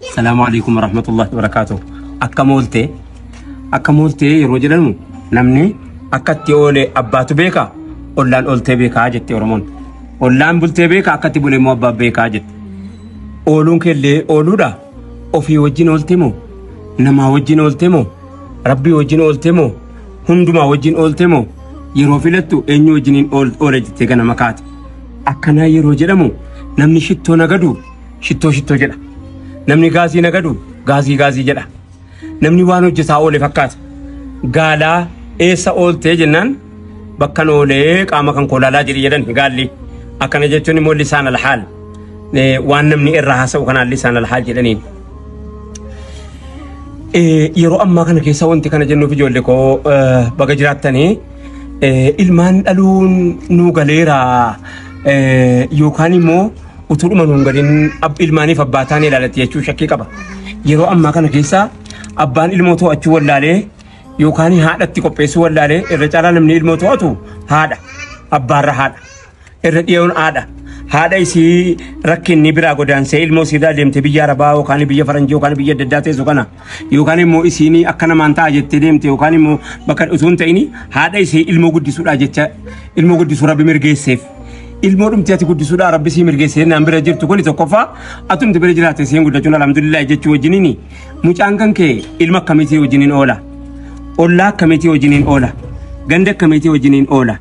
Salaamu alaikum warahmatullahi wabarakaatuh. Akkam ooltee? Akkam ooltee yeroo jedhamu namni akkatti oole abbaatu beeka, ollaan ooltee beekaa jette Oromoon. Ollaan bultee beeka, akkatti bule immoo abbaan beekaa jette. Ooluun keellee ooluudha. Ofii wajjin oolte moo? Namaa wajjin oolte moo? Rabbii wajjin oolte moo? Hundumaa wajjin oolte moo? Yeroo filattu eenyu wajjiniin oole jettee ganama kaate. Akkanaa yeroo jedhamu namni shittoo nagadu shittoo shittoo jedha. Namni gaazii nagadu gaazii gaazii jedha. Namni waan hojjetaa oole fakkaata. Gaalaa eessa ooltee jennaan bakkan oolee qaama kan koolaalaa jedhi jedhan gaalli. Akkana jechuun immoo lisaan alhaal. Waan namni irraa haasa'u kanaan lisaan alhaal jedhaniin. Yeroo ammaa kana keessa wanti kana jennuuf ijoollee koo baga jiraattanii ilmaan dhaluun nuu galeera yookaan immoo utuudhuma nuun galin ilmaaniif abbaa taanee ilaalatti jechuu shakkii qaba. Yeroo ammaa kana keessa abbaan ilmoo to'achuu wallaalee yookaan haadhatti qopheessuu wallaalee, irra caalaa namni ilmoo to'atu haadha, abbaarra haadha, irra dhiyoon haadha. Haadha isii rakkinni biraa godaansee ilmoo isii irraa deemtee biyya Arabaa yookaan biyya Faranjii yookaan biyya adda addaa teessu kana yookaan immoo isiin akka namaan ta'a jettee deemte yookaan immoo bakka utuu hin ta'in haadha isii ilmoo guddisuudhaa jecha ilmoo guddisuu Rabbi mirgeesseef. Ilmoo dhumtee ati guddisuudhaa Rabbi sii mirgeessee naan bira jirtu kuni tokkoffaa, atumti bira jiraate isiin guddachuun alhamdulillah jechuu wajjiniini mucaan kan kee ilma akkamiitii wajjiniin oola? Ollaa akkamiitii wajjiniin oola? Ganda akkamiitii wajjiniin oola?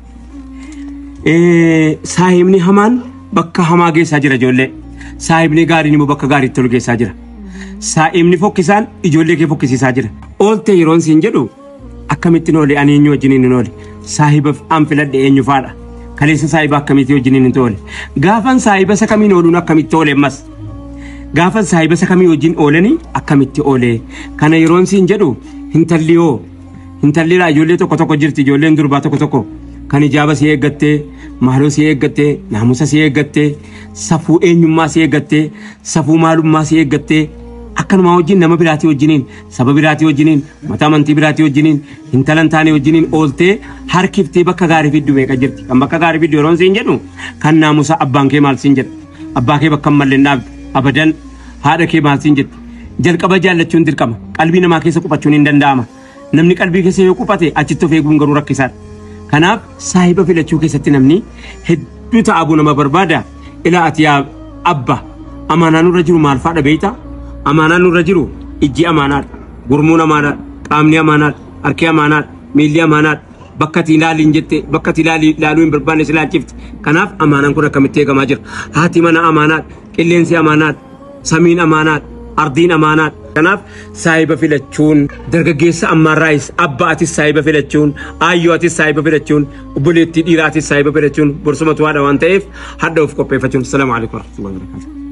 Saahibni hamaan bakka hamaa geessaa jira ijoollee. Saahibni gaariin immoo bakka gaariitti ol geessaa jira. Saahibni fokkisaan ijoollee kee fokkisiisaa jira. Ooltee yeroon siin jedhu akkamittiin oole, ani eenyu wajjiniin hin oole? Saahiba an filadhe eenyu faadha? Kaleessa saahiba akkamiitii wajjiniin hin oole? Gaafan saahiba isa kamiin ooluun akkamitti oole ammas? Gaafan saahiba isa kamii wajjin oolanii akkamitti oole? Kana yeroon siin jedhu intalli hoo? Intalli ijoollee tokko tokko jirti, ijoolleen durbaa tokko tokko kan ijaaba si eeggattee, maaloo si eeggattee, naamusa si eeggattee, safuu eenyummaa si eeggattee, safuu maalummaa si eeggattee, akkanumaa wajjin nama biraatii wajjiniin, saba biraatii wajjiniin, mataa amantii biraatii wajjiniin, intala hin taane wajjiniin ooltee harkiftee bakka gaarii fiddu meeqa jirti. Kan bakka gaarii fiddu yeroon siin jedhu kan naamusa abbaan kee maal siin jedha? Abbaa kee bakka hin malle hin dhaabdu abadan. Haadha kee maal siin jetti? Jalqaba jaallachuun dirqama. Qalbii namaa keessa qubachuun hin danda'ama. Namni qalbii keessa yoo qubate achitti of eeguun garuu rakkisaadha. Kanaaf saahiba filachuu keessatti namni hedduu ta'abuu nama barbaada. Ilaa ati yaa abba, amaanaa nurra jiru maal faadha beekta? Amaanaan nurra jiru ijji amaanaadha, gurmuun amaanaadha, qaamni amaanaadha, harki amaanaadha, miilli amaanaadha. Bakka ati ilaaliin jette, bakka ati ilaaluu hin barbaanne si ilaalchifti. Kanaaf amaanaan kun akkamitti eegamaa jira? Haati mana amaanaadha, qilleensi amaanaadha, samiin amaanaadha, ardiin amaanaadha. Kanaaf saahiba filachuun dargaggeessa ammaarraayis, abba atis saahiba filachuun, aayyoo atis saahiba filachuun, obboleettii dhiiraa atis saahiba filachuun borsumatu haadha waan ta'eef hadha of qopheeffachuun. Salaamu alaikum warahmatullahi wabarakatuh.